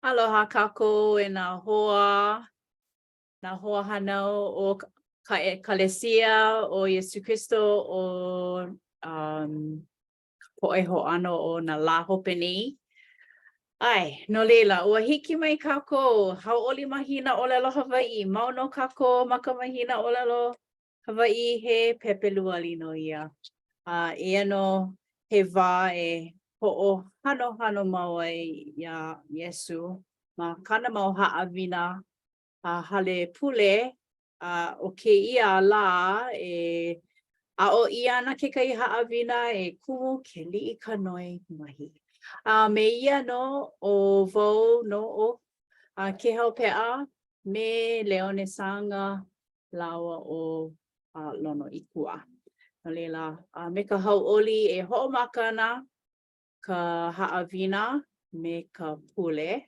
Aloha kākou e nā hoa, nā hoahānau o ka ʻEkalesia o Iesū Kristo o um, ka poʻe hoʻāno o nā lā hope nei. ʻAe, no laila, ua hiki mai kākou, hauʻoli mahina ʻōlelo Hawaiʻi, mau nō kākou ma ka mahina ʻōlelo Hawaiʻi, he Pepeluali nō ia. A eia nō he wā e hoʻohanohano mau ai iā Iesū ma kāna mau haʻawina a hale pule, a ʻo kēia lā e aʻo ʻia ana kekahi haʻawina e Kumu Keliʻikanoe Mahi. A me ia nō, ʻo wau nō ʻo Kēhau Peʻa me Leone Sanga lāua ʻo Lono Ikuwa. No laila, a me ka hauʻoli e hoʻomaka ana ka haʻawina me ka pule,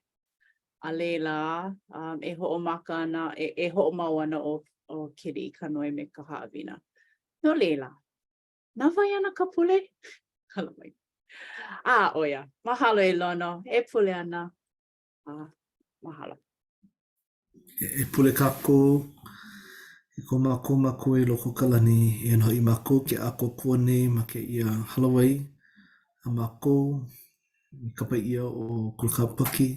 a laila, um, e hoʻomaka ana, e, e hoʻomau ana ʻo, ʻo Keliʻikanoe me ka haʻawina. No laila, na wai ana ka pule? Hala mai. A, ʻo ia, mahalo e Lono, e pule ana. A, mahalo. E pule kākou e ko mākou Makua i loko o ka lani, eia nō hoʻi mākou ke ʻākoakoa nei ma kēia hālāwai a mākou i kapa ʻia ʻo Kula Kāpaki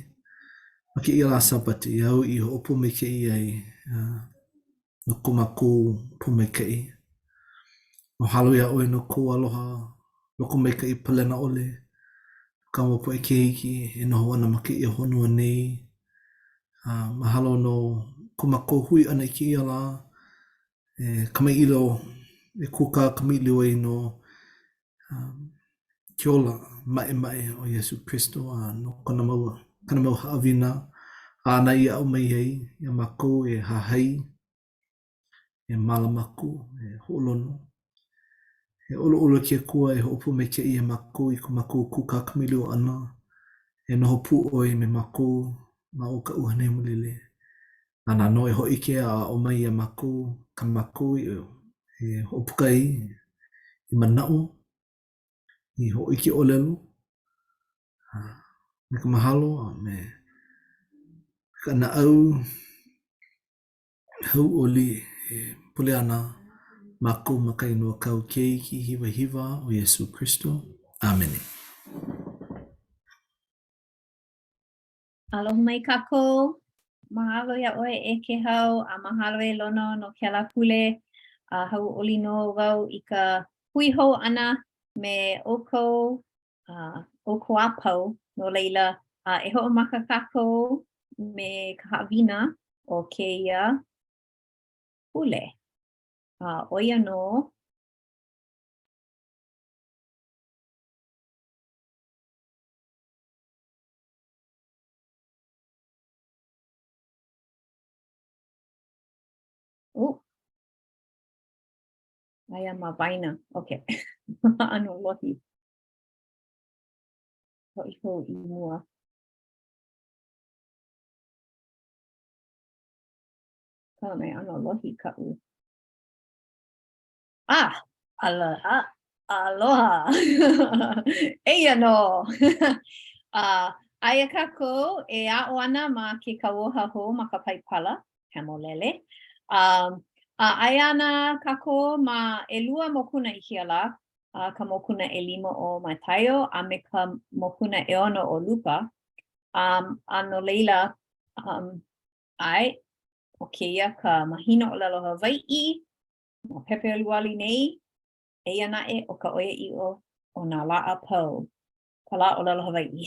ma kēia lā Sābati āu i hoʻopōmaikaʻi ai no ko mākou pōmaikaʻi. Mahalo iā ʻoe no kou aloha lokomaikaʻi palena ʻole no kāu mau poʻe keiki e noho ana ma kēia honua nei. A mahalo no ko mākou hui ʻana i kēia lā e kamaʻilio, e kūkā kamaʻilio ai no um, ke ola maʻemaʻe o Iesū Kristo a no kona mau, kāna mau haʻawina āna i aʻo mai ai iā mākou e hahai, e mālama aku, e hoʻolono. E ʻoluʻolu e ke Akua e hoʻopōmaikaʻi iā mākou i ko mākou kūkā kamaʻilio ʻana, e noho pū ʻoe me mākou ma o ka ʻUhane Hemolele. Nāna nō e hōʻike a aʻo mai iā mākou kā mākou e hoʻopuka ai i manaʻo, i hōʻike ʻōlelo, a me ka mahalo a me ka naʻau hauʻoli e pule ana mākou ma ka inoa o kāu Keiki hiwahiwa ʻo Iesū Kristo. ʻĀmene. Aloha mai kākou. Mahalo iā ʻoe e Kēhau a mahalo e Lono no kēlā pule. A hauʻoli nō wau i ka hui hou ʻana me ʻoukou, uh, ʻoukou a pau. No laila, uh, e hoʻomaka kākou me ka haʻawina o kēia pule. A uh, ʻo ia nō Oh. Aia ma waena. Okay. ʻAno lohi. Hoʻi hou i mua. Kala mai ʻano lohi kaʻu. Ah, ala, ah, aloha. Eia nō. uh, aia kākou e aʻo ana ma ke kauoha hou ma ka Paipala, hemolele. Um, a aia ana kākou ma ʻelua mokuna i kēia lā, uh, ka mokuna ʻelima o Mataio a me ka mokuna ʻeono o Luka. Um, a no laila, um, ʻae, ʻo kēia ka mahina ʻōlelo Hawaiʻi, Ma Pepeluali nei, eia naʻe ʻo ka ʻoiaʻiʻo o nā lā a pau, ka lā ʻōlelo Hawaiʻi.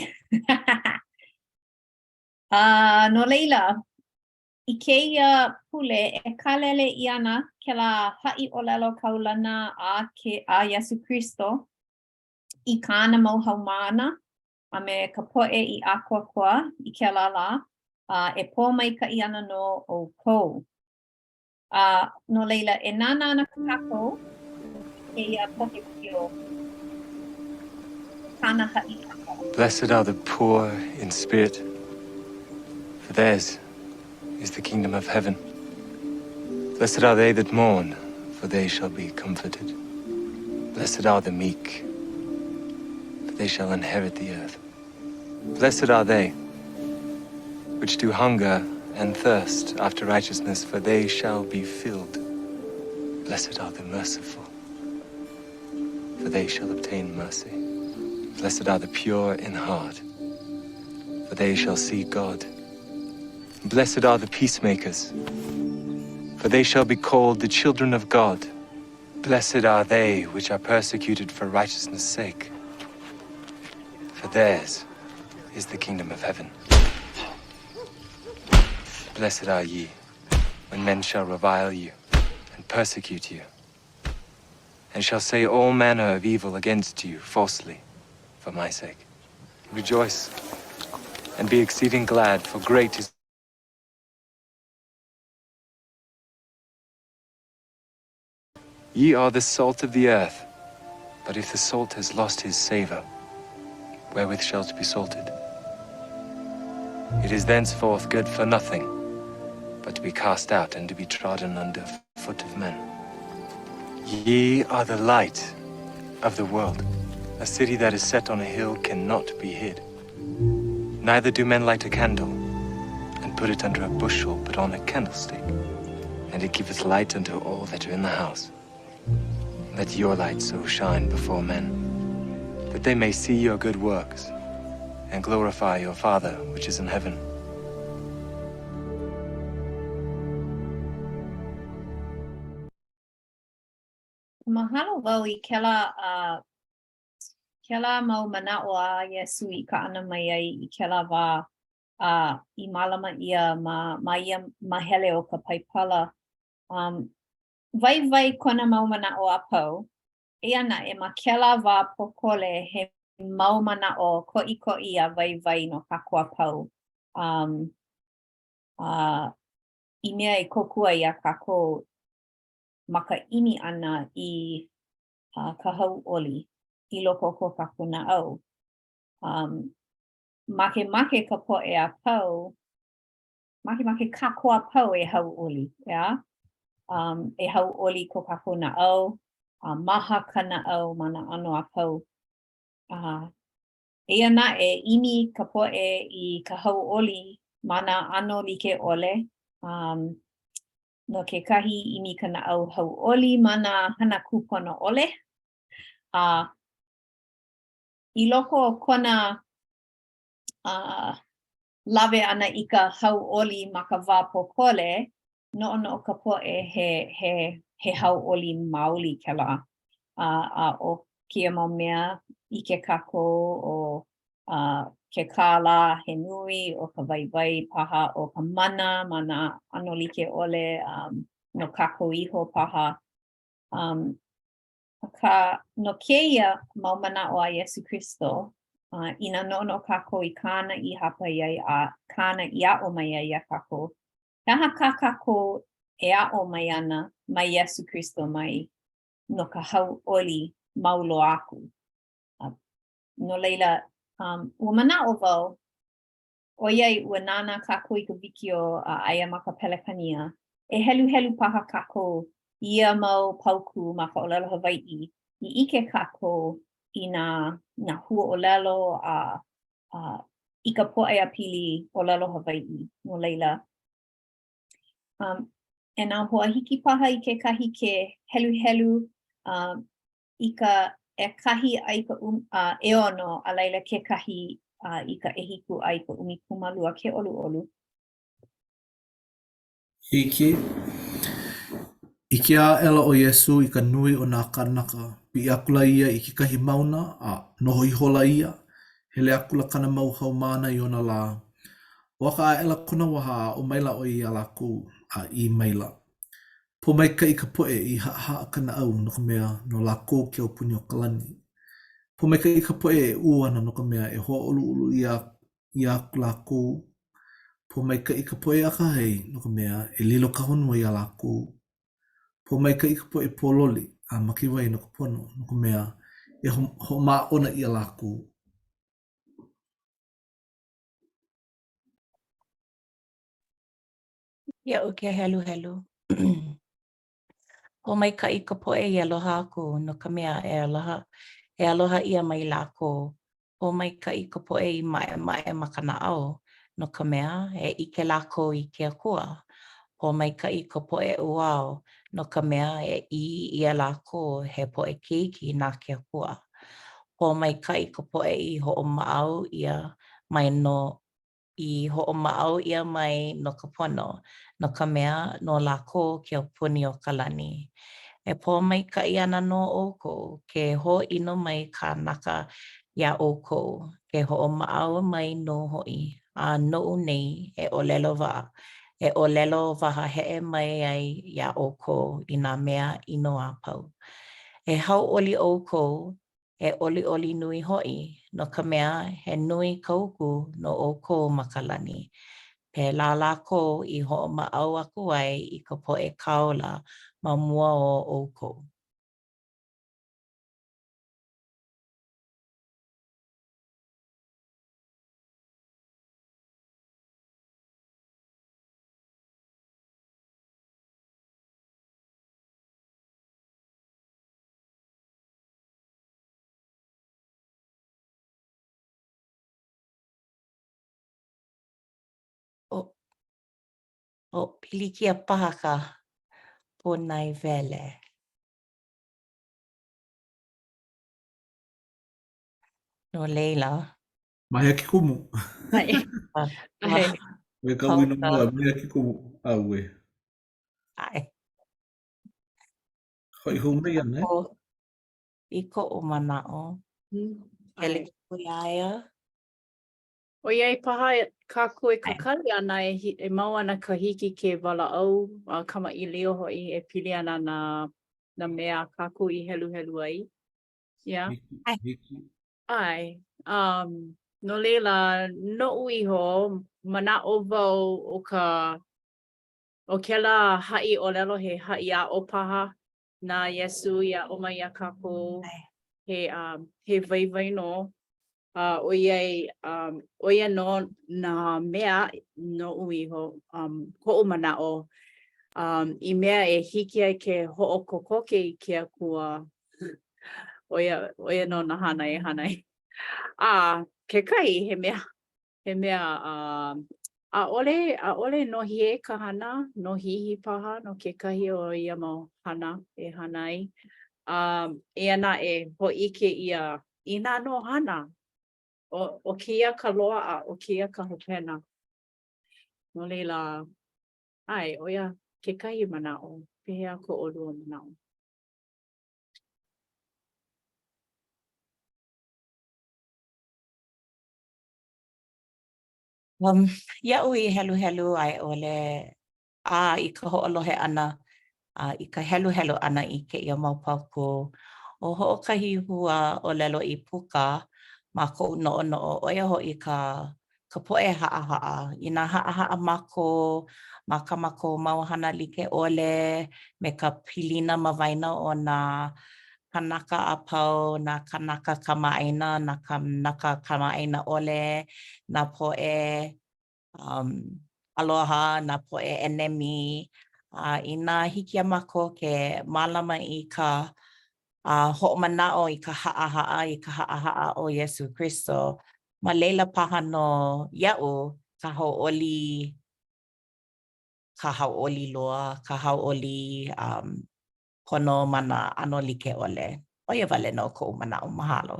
A no laila, i kēia pule e kālele ʻia ana kēlā haʻi ʻōlelo kaulana a ke a Iesū Kristo i kāna mau haumāna a me ka poʻe i ʻākoakoa i kēlā lā, a e pōmaikaʻi ana nō ʻoukou. A no laila, e nānā ana kākou i kēia poke video kāna haʻi ʻana. Blessed are the poor in spirit, for theirs is the kingdom of heaven. Blessed are they that mourn, for they shall be comforted. Blessed are the meek, for they shall inherit the earth. Blessed are they. which do hunger and thirst after righteousness, for they shall be filled. Blessed are the merciful, for they shall obtain mercy. Blessed are the pure in heart, for they shall see God. Blessed are the peacemakers, for they shall be called the children of God. Blessed are they which are persecuted for righteousness' sake, for theirs is the kingdom of heaven. Blessed are ye when men shall revile you and persecute you, and shall say all manner of evil against you falsely for my sake. Rejoice and be exceeding glad, for great is Ye are the salt of the earth, but if the salt has lost his savor, wherewith shall it be salted? It is thenceforth good for nothing, but to be cast out and to be trodden under foot of men. Ye are the light of the world. A city that is set on a hill cannot be hid. Neither do men light a candle and put it under a bushel, but on a candlestick, and it giveth light unto all that are in the house. Let your light so shine before men, that they may see your good works and glorify your Father which is in heaven. Mahalo wau i kēlā uh, kēlā mau manaʻo a Iesū i kaʻana mai ai i kēlā wā a i mālama ʻia ma, ma ia mahele o ka Paipala. Um, waiwai kona mau manaʻo a pau, eia naʻe ma kēlā wā pōkole he mau manaʻo koʻikoʻi a waiwai no kākou a pau. Um, uh, i mea e kōkua iā kākou ma ka ʻimi ʻana i uh, ka hauʻoli i loko o ko kākou naʻau. Um, makemake ka poʻe a pau, makemake kākou a pau e hauʻoli, ʻeā? Um, e hauʻoli ko kākou naʻau, a maha ka naʻau ma nā ʻano a pau. Uh, eia naʻe, ʻimi ka poʻe i ka hauʻoli ma nā ʻano like ʻole. Um, no kekahi, ʻimi ka naʻau hauʻoli ma nā hana kūpono ʻole. A i loko o kona uh, lawe ʻana i ka hauʻoli ma ka wā pōkole, noʻonoʻo ka poʻe he, he, he hauʻoli maoli kēlā. A, a ʻo kēia mau mea, ʻike kākou ʻo uh, ke kālā he nui, ʻo ka waiwai paha, ʻo ka mana ma nā ʻano like ʻole um, no kākou iho paha. Um, akā, no kēia mau manaʻo a Iesū Kristo, uh, inā noʻonoʻo kākou i kāna i hāpai ai a kāna i aʻo mai ai iā kākou, he aha kā kākou e aʻo mai ana mai Iesū Kristo mai no ka hauʻoli mau loa aku? Uh, no laila, um, ua manaʻo wau, ʻoiai ua nānā kākou i ka wikiō a aia ma ka Pelekania, e heluhelu paha kākou i ia mau paukū ma ka ʻōlelo Hawaiʻi i ʻike kākou i nā, nā huaʻōlelo a, a i ka pōʻaiapili ʻōlelo Hawaiʻi. No laila, um, e nā hoa, hiki paha i kekahi ke heluhelu um, i ka ʻekahi a i ka um, uh, ʻeono, a laila kekahi uh, i ka ʻehiku a i ka ʻumikūmālua, ke ʻoluʻolu. Hiki. ʻIke aʻela ʻo Iesū i ka nui o nā kānaka, piʻi akula ia i kekahi mauna, a noho ihola ia, hele akula kāna mau haumāna i ona lā. Hoaka aʻela kona waha a aʻo maila ʻo ia iā lākou, a ʻī maila, Pōmaikaʻi ka poʻe i haʻahaʻa ka naʻau, no ka mea, no lākou ke aupuni o ka lani. Pōmaikaʻi ka poʻe e ʻū ana, no ka mea, e hōʻoluʻolu ʻia ʻia aku lākou. Pōmaikaʻi ka poʻe akahai, no ka mea, e lilo ka honua iā lākou. Pōmaikaʻi ka poʻe pōloli a make wai no ka pono, no ka mea, e hoʻomāʻona ʻia lākou. Iaʻu ke heluhelu. Pōmaikaʻi ka poʻe i aloha aku, no ka mea, e aloha, e aloha ʻia mai lākou. Pōmaikaʻi ka poʻe i maʻemaʻe ma ka naʻau, no ka mea, e ʻike lākou i ke Akua. Pōmaikaʻi ka poʻe ʻuao, no ka mea, e ʻī ʻia lākou he poʻe keiki na ke Akua. Pōmaikaʻi ka poʻe i hoʻomaʻau ʻia mai no i hoʻomaʻau ʻia mai no ka pono, no ka mea, no lākou ke aupuni o ka lani. E pōmaikaʻi ana nō ʻoukou ke hōʻino mai kānaka iā ʻoukou, ke hoʻomaʻau mai nō hoʻi, a noʻu nei e ʻōlelo waha, e ʻōlelo wahaheʻe mai ai iā ʻoukou i nā mea ʻino a pau. E hauʻoli ʻoukou E ʻoliʻoli nui hoʻi, no ka mea, he nui ka uku no ʻoukou ma ka lani. Pēlā lākou i hoʻomaʻau aku ai i ka poʻe kāula ma mua o ʻoukou. ʻO, ʻo pilikia paha ka pūnaewele. No laila. Ma hea ke kumu? ʻAe. ʻAe. ʻO ka ʻuina mua, ma hea ke kumu? ʻAuē. ʻAe. Hoʻi hou mai ana, e? I koʻu manaʻo. Hele aku iā ia. ʻOiai paha kākou e kakali ana e, e mau ana ka hiki ke walaʻau a kamaʻilio hoʻi e pili ana nā, nā mea a kākou i heluhelu ai. Yeah. Hiki. ʻAe. Um, no laila, noʻu iho, manaʻo wau ʻo ka, ʻo kēlā haʻi ʻōlelo he haʻi aʻo paha na Iesū i aʻo mai iā kākou. He, um, he waiwai nō. A uh, ʻoiai, um, ʻo ia nō nā mea noʻu iho, um, koʻu manaʻo, um, i mea e hiki ai ke hoʻokokoke i ke Akua, ʻo ia, ʻo ia nō nā hana e hana ai. A kekahi, he mea, He mea, ʻaʻole, ʻaʻole nōhie ka hana, nōhihi paha no kekahi o ia mau hana e hana ai. Eia naʻe, hōʻike ʻia inā nō hana, ʻo, ʻo kēia ka loaʻa, ʻo kēia ka hopena. No laila, ʻae, ʻo ia kekahi manaʻo. Pehea ko ʻolua manaʻo? Um, iaʻu i heluhelu a i ʻole, a i ka hoʻolohe ʻana, a i ka heluhelu ʻana i kēia mau paukū, ʻo hoʻokahi hua ʻōlelo i puka ma koʻu noʻonoʻo, ʻo ia hoʻi ka ka poʻe haʻahaʻa. Inā haʻahaʻa mākou ma kā mākou mau hana like ʻole me ka pilina ma waena o nā kānaka a pau, nā kānaka kamaʻāina, nā kānaka kamaʻāina ʻole, nā poʻe um, aloha, nā poʻe ʻenemi. A inā hiki iā mākou ke mālama i ka a hoʻomanaʻo i ka haʻahaʻa, i ka haʻahaʻa o Iesū Kristo, ma laila paha nō iaʻu ka hauʻoli, ka hauʻoli loa, ka hauʻoli um, pono ma nā ʻano like ʻole. ʻO ia wale nō koʻu manaʻo. Mahalo.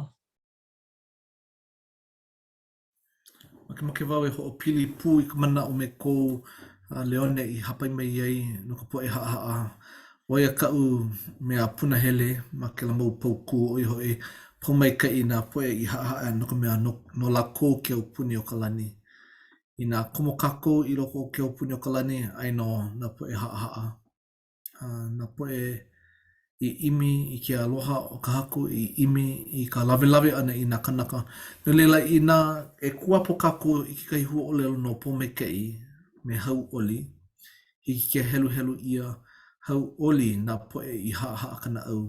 Makemake wau e hoʻopili pū i ka manaʻo me kou Leone i hāpai mai ai no ka poʻe haʻahaʻa. ʻO ia kaʻu mea punahele ma kēlā mau paukū, ʻo ia hoʻi, pōmaikaʻi nā poʻe i haʻahaʻa no ka mea, no, no lākou ke aupuni o ka lani. Inā komo kākou i loko o ke aupuni o ka lani, aia nō nā poʻe haʻahaʻa. nā poʻe i ʻimi i ke aloha o ka Haku, i ʻimi i ka lawelawe ʻana i nā kānaka. No laila, inā e kuapo kākou i kekahi huaʻōlelo no pōmaikaʻi me hauʻoli, hiki ke heluhelu ʻia, hauʻoli nā poʻe i haʻahaʻa ka naʻau,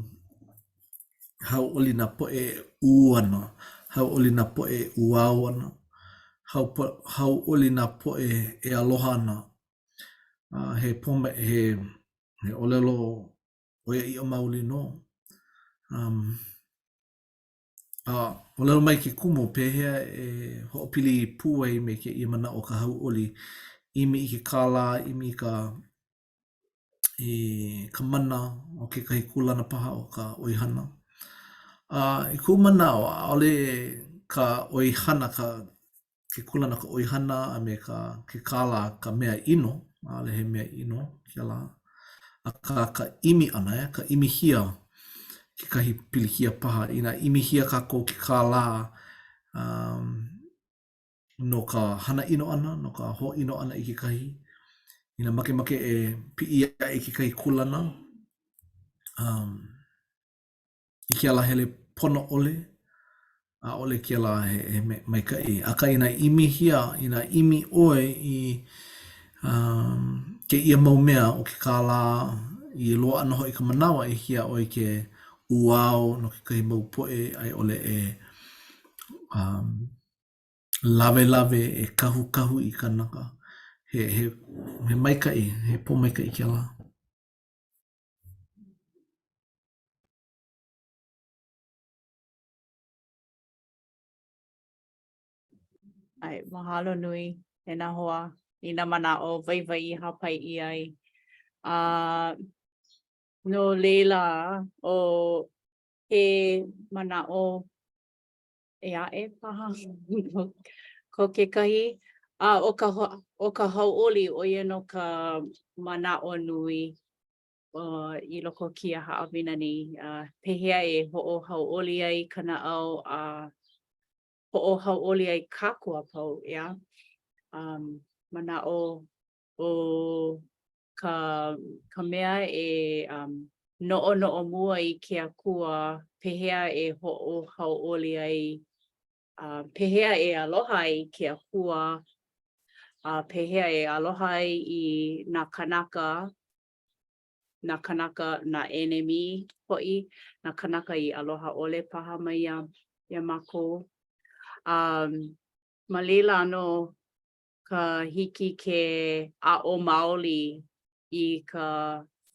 hauʻoli nā poʻe e ʻū ana, hauʻoli nā poʻe e ʻuao ana, hauʻoli nā poʻe e aloha ana, A he pōma he he ʻōlelo ʻoiaʻiʻo maoli nō. Um. A ʻōlelo mai ke kumu, pehea e hoʻopili pū ai me kēia manaʻo o ka hauʻoli, ʻimi i ke kālā, ʻimi i ka i ka mana o kekahi kūlana paha o ka ʻoihana. A i koʻu manaʻo, ʻaʻole ka ʻoihana ka ke kūlana o ka ʻoihana a me ka ke kālā ka mea ʻino, ʻaʻole he mea ʻino kēlā. Akā ka ʻimi ʻana, eh, ka ʻimihia kekahi pilikia paha. Inā ʻimihia kākou ke kālā um, no ka hana ʻino ʻana, no ka hōʻino ʻana i kekahi, inā makemake e piʻi aʻe i kekahi kūlana, um, i ke alahele pono ʻole, ʻaʻole kēlā he, he maikaʻi. Akā inā ʻimihia, inā ʻimi ʻoe i um, kēia mau mea ʻo ke kālā i loaʻa nō hoʻi ka manawa e hiki iā ʻoe ke ʻuao no kekahi mau poʻe a i ʻole e um, lawelawe e kahukahu i kanaka. He, he, he maikaʻi, he pōmaikaʻi kēlā. ʻAe, mahalo nui e nā hoa i nā manaʻo waiwai i hāpai ʻia ai. A no laila, ʻo he manaʻo ʻē aʻe paha ko kekahi, a ʻo ka ʻo ka hauʻoli, ʻo ia nō ka manaʻo nui uh, i loko o kēia haʻawina nei. Uh, pehea e hoʻohauʻoli ai ka naʻau a hoʻohauʻoli ai kākou a pau, ʻeā? Um, manaʻo ʻo ka, ka mea e um, noʻonoʻo mua i ke Akua, pehea e hoʻohauʻoli ai, uh, pehea e aloha ai i ke Akua, a uh, pehea e aloha ai i nā kānaka, nā kānaka, nā ʻenemi hoʻi, nā kānaka i aloha ʻole paha mai iā, iā mākou. Um, ma laila nō ka hiki ke aʻo maoli i ka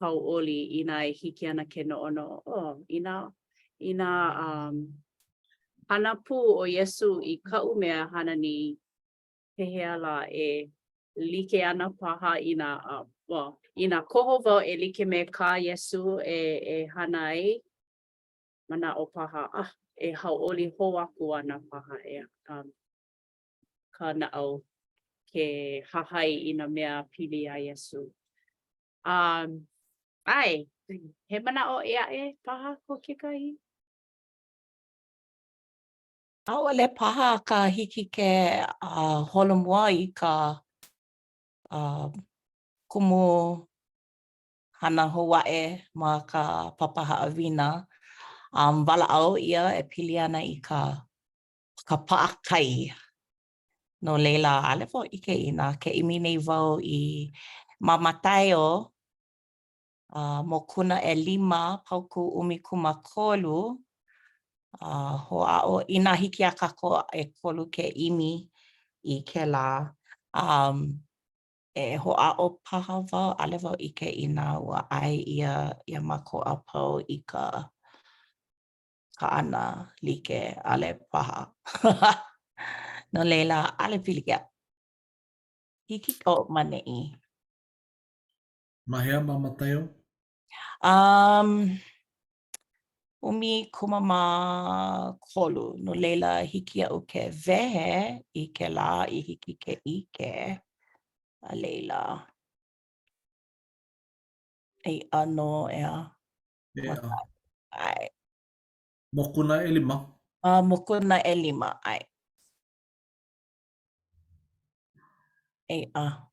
hauʻoli inā e hiki ana ke noʻonoʻo, oh, inā, inā um, hana pū ʻo Iesū i kaʻu mea hana nei, pehea lā e like ana paha inā, uh, well, inā koho wau e like me kā Iesū e, e hana ai, manaʻo paha, ah, e hauʻoli hou aku ana paha e, um, ka naʻau ke hahai i nā mea pili iā Iesū. Um, ʻae, he manaʻo ʻē aʻe paha ko kekahi? ʻAʻole paha ka hiki ke uh, holomua i ka uh, kumu hana hou aʻe ma ka papa haʻawina. Um, walaʻau ʻia e pili ana i ka, ka paʻakai. No laila, ʻaʻole wau ʻike inā ke ʻimi nei wau i ma Mataio, uh, mokuna ʻelima, paukū 13, uh, hoʻāʻo, inā hiki iā kākou ʻekolu ke ʻimi i kēlā, um, e hoʻāʻo paha wau, ʻaʻole wau ʻike inā ua ʻae ʻia iā mākou a pau i ka kaʻana like, ʻaʻole paha. No laila, ʻaʻole pilikia. Hiki oh, ma neʻi. Ma hea ma Mataio? Um, 13, no laila hiki iaʻu ke wehe i kēlā i hiki ke ʻike, a laila, eia nō, ʻeā. ʻEā. ʻAe. Mokuna ʻelima. Uh, mokuna ʻelima, ʻae. Eia.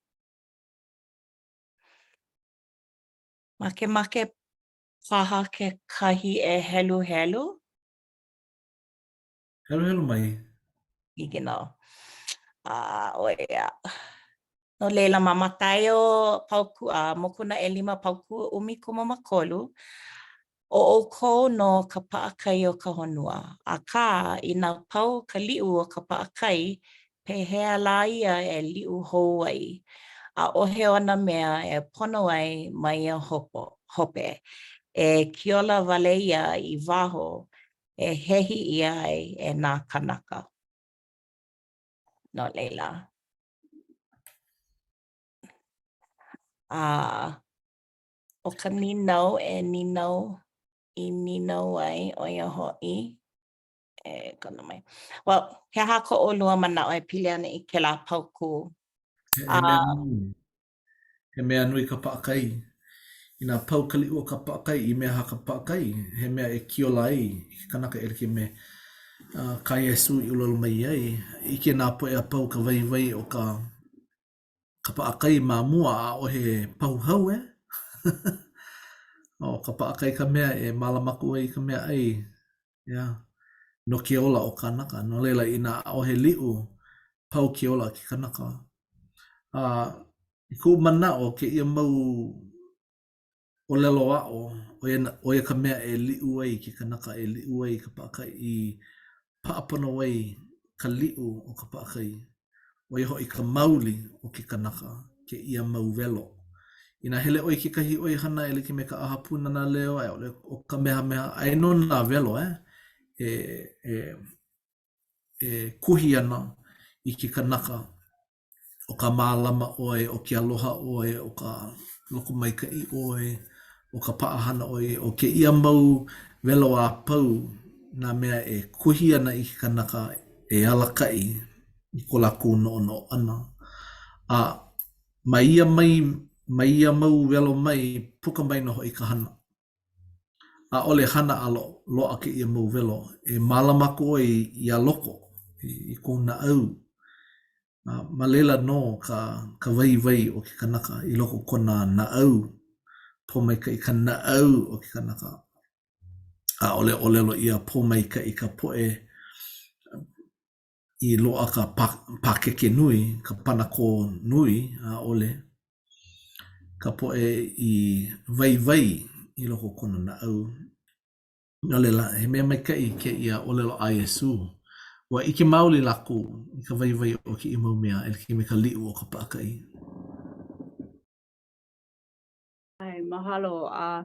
Makemake paha kekahi e heluhelu? Heluhelu mai. Hiki nō. A, ʻo ia. No laila, ma Mataio paukū, a mokuna ʻelima paukū 13, ʻO ʻoukou nō ka paʻakai o ka honua, akā, inā pau ka liʻu o ka paʻakai, pehea lā ia e liʻu hou ai? ʻAʻohe ona mea e pono ai ma ia hope, e kiola wale ʻia i waho. e hehi ʻia ai e nā kānaka. No laila, a ʻo ka nīnau e nīnau i nīnau ai, ʻo ia hoʻi, e kono mai. Well, he aha ko ʻolua manaʻo e pili ana i kēlā paukū? He, he mea nui. He mea nui ka paʻakai. Inā pau ka liʻu o ka paʻakai, i mea aha ka paʻakai? He mea e kiola ai i ke kanaka e like me uh, kā Iesū i ʻōlelo mai ai, ʻike nā poʻe a pau ka waiwai o ka ka paʻakai ma mua, ʻaʻohe pahu hau, eh? ʻO ka paʻakai ka mea e mālama aku ai i ka meaʻai, yeah, no ke ola o kānaka. No laila, inā ʻaʻohe liʻu, pau ke ola o ke kanaka. A i koʻu manaʻo, kēia mau ʻōlelo aʻo, ʻo ia ʻo ia ka mea e liʻu ai ke kanaka, e liʻu ai ka paʻakai, i paʻa pono ai ka liʻu o ka paʻakai, ʻo ia hoʻi ka mauli o ke kanaka, kēia mau welo. Inā hele ʻoe i kekahi ʻoihana e like me ka ʻAha Pūnana Leo a i ʻole ʻo Kamehameha, aia nō nā welo eh, e, e, e kuhi ana i ke kanaka ʻo ka mālama ʻoe, ʻo ke aloha ʻoe, ʻo ka lokomaikaʻi ʻoe, ʻo ka paʻahana ʻoe, ʻo kēia mau welo a pau nā mea e kuhi ana i ke kanaka e alakaʻi i ko lākou noʻonoʻo ʻana. A ma ia mai, ma ia mau welo mai, puka mai nō hoʻi ka hana. ʻAʻole hana a loaʻa kēia mau welo. E mālama aku ʻoe iā loko, i kou naʻau. A ma laila nō ka, ka waiwai o ke kanaka i loko o kona naʻau. Pōmaikaʻi ka naʻau o ke kanaka. ʻAʻole ʻōlelo ʻia pōmaikaʻi ka poʻe i loaʻa ka pākeke nui, ka panakō nui, ʻaʻole ka poʻe i waiwai i loko o kona naʻau. No laila, he mea maikaʻi kēia ʻōlelo a Iesū. Ua ʻike maoli lākou i ka waiwai o kēia mau mea e like me ka liʻu o ka paʻakai. ʻAe, mahalo. A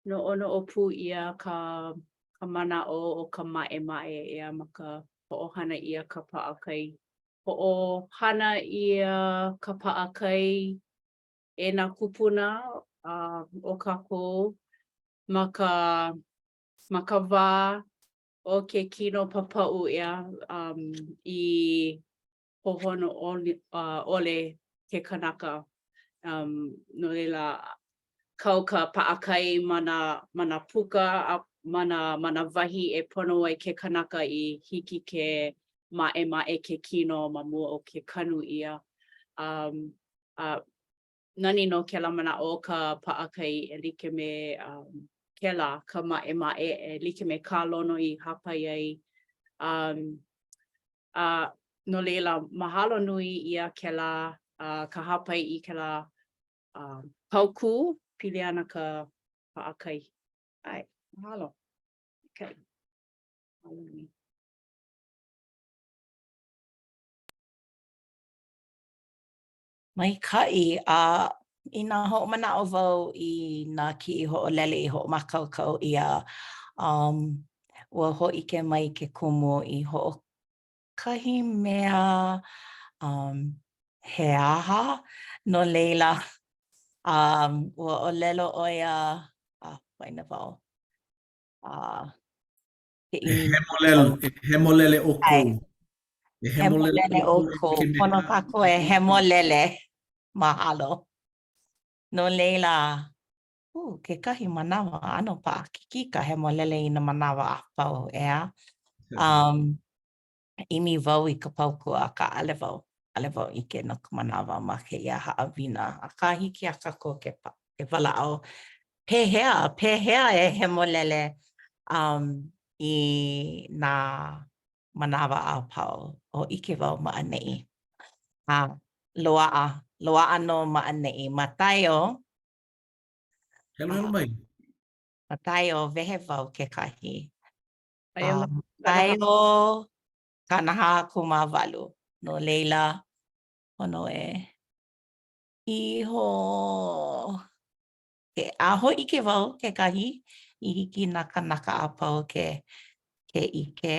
noʻonoʻo pū ʻia ka ka manaʻo o ka maʻemaʻe ʻeā ma ka hoʻohana ʻia ka paʻakai. Hoʻohana ʻia ka paʻakai e nā kūpuna uh, o kākou ma ka ma ka wā o ke kino papaʻu ʻeā um, i hohonu ʻole ke kanaka. Um, no laila, kau ka paʻakai ma nā, ma nā puka, a ma nā, ma nā wahi e pono ai ke kanaka i hiki ke maʻemaʻe ke kino ma mua o ke kanu ʻia. Um, a nani nō kēlā manaʻo o ka paʻakai e like me um, kēlā, ka maʻemaʻe, e like me kā Lono i hāpai ai. Um, A no laila, mahalo nui ʻia kēlā, uh, ka hāpai i kēlā uh, paukū pili ana ka paʻakai. ʻAe, mahalo. Okay. Mahalo nui. Maikaʻi, a inā hoʻomanaʻo wau i nā kiʻi hoʻolele i hoʻomākaukau ʻia, um, ua hōʻike mai ke kumu i hoʻokahi mea um, he aha, no laila, um, ua ʻōlelo ʻo ia, ah, waena wau, uh, E hemolele, e hemolele ʻoukou. E hemolele ʻoukou. Pono kākou e hemolele. Mahalo. No laila, uh, kekahi manawa, ʻano paʻakikī ka hemolele i nā manawa a pau, ʻeā? Um, ʻimi wau i ka paukū, akā ʻaʻole wau, ʻaʻole wau ʻike no ka manawa ma kēia haʻawina. Akā, hiki iā kākou ke, ke walaʻau Pehea, pehea e hemolele um, i nā manawa a pau? O ʻike wau ma ʻaneʻi. A loaʻa, loaʻa nō ma ʻaneʻi. Mataio. Heluhelu mai. Mataio, wehe wau kekahi. Uh, Mataio 48. No laila, pono e iho. A hōʻike wau kekahi i hiki nā kānaka a pau ke. ke ʻike.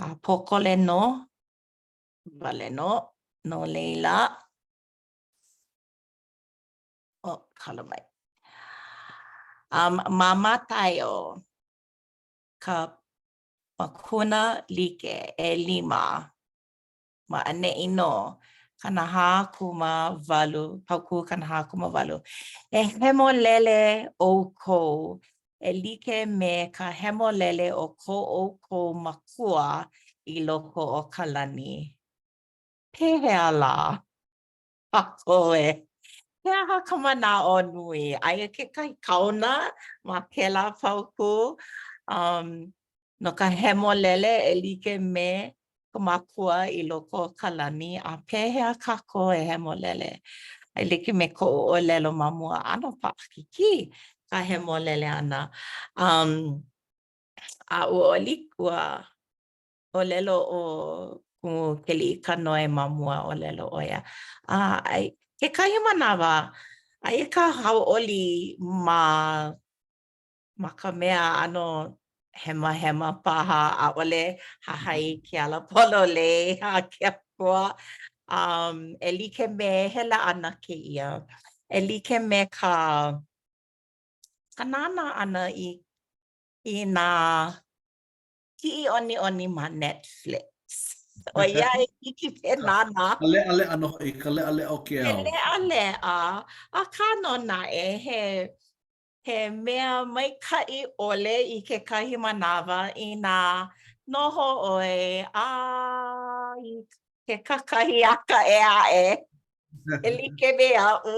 A pōkole nō wale nō, no laila, oh, kala mai. Um, ma Mataio, ka makuna like ʻelima, ma ʻaneʻi nō, 48, paukū 48. E hemolele ʻoukou e like me ka hemolele o ko ʻoukou Makua i loko o ka lani. Pehea lā kākou e? He aha ka manaʻo nui? Aia kekahi kaona ma kēlā paukū um, no ka hemolele e like me ka Makua i loko o ka lani, a pehea kākou e hemolele? E like me koʻu ʻōlelo ma mua, ʻano paʻakikī ka hemolele ʻana. Um, a ua ua ʻōlelo ʻo Kumu Keliʻikanoe ma mua, ʻōlelo ʻo ia, a ai, kekahi manawa, aia ka hauʻoli ma ma ka mea ʻano hemahema paha, ʻaʻole hahai ke ala pololei a ke Akua. Um, e like me, he laʻana kēia, e like me ka ka nānā ʻana i i nā kiʻiʻoniʻoni ma Netflix. ʻOiai hiki ke nānā. Ka leʻaleʻa nō hoʻi, ka leʻaleʻa o ke ao. He leʻaleʻa, akā nō naʻe, he He mea maikaʻi ʻole i kekahi manawa inā noho ʻoe a i ke kakahiaka ʻē aʻe e like me aʻu